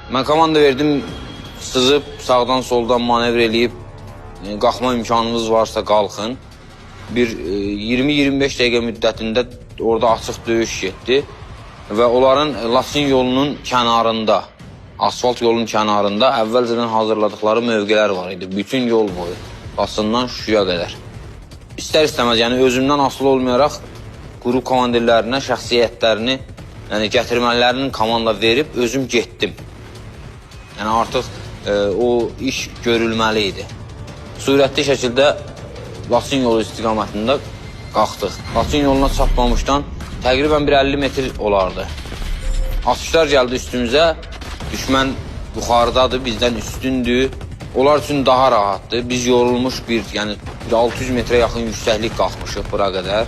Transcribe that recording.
Mən komanda verdim, sızıb sağdan soldan manevr eləyib qalxma imkanınız varsa qalxın. Bir 20-25 dəqiqə müddətində orada açıq döyüş getdi və onların Laçın yolunun kənarında, asfalt yolun kənarında əvvəlcədən hazırladıkları mövqelər var idi. Bütün yol boyu, Laçından Şuşaya qədər. İstər-istəməz, yəni özümdən asılı olmayaraq qrup komandirlərinə şəxsiyyətlərini, yəni gətirmələrinin komanda verib özüm getdim. Yəni artıq o iş görülməli idi. Sürətli şəkildə Laçın yolu istiqamətində qalxdıq. Laçın yoluna çatmamışdan təqribən bir 50 metr olardı. Atışlar gəldi üstümüzə. Düşmən yuxarıdadır, bizdən üstündür. Onlar üçün daha rahatdır. Biz yorulmuş bir, yəni bir 600 metrə yaxın yüksəklik qalxmışıq bura qədər.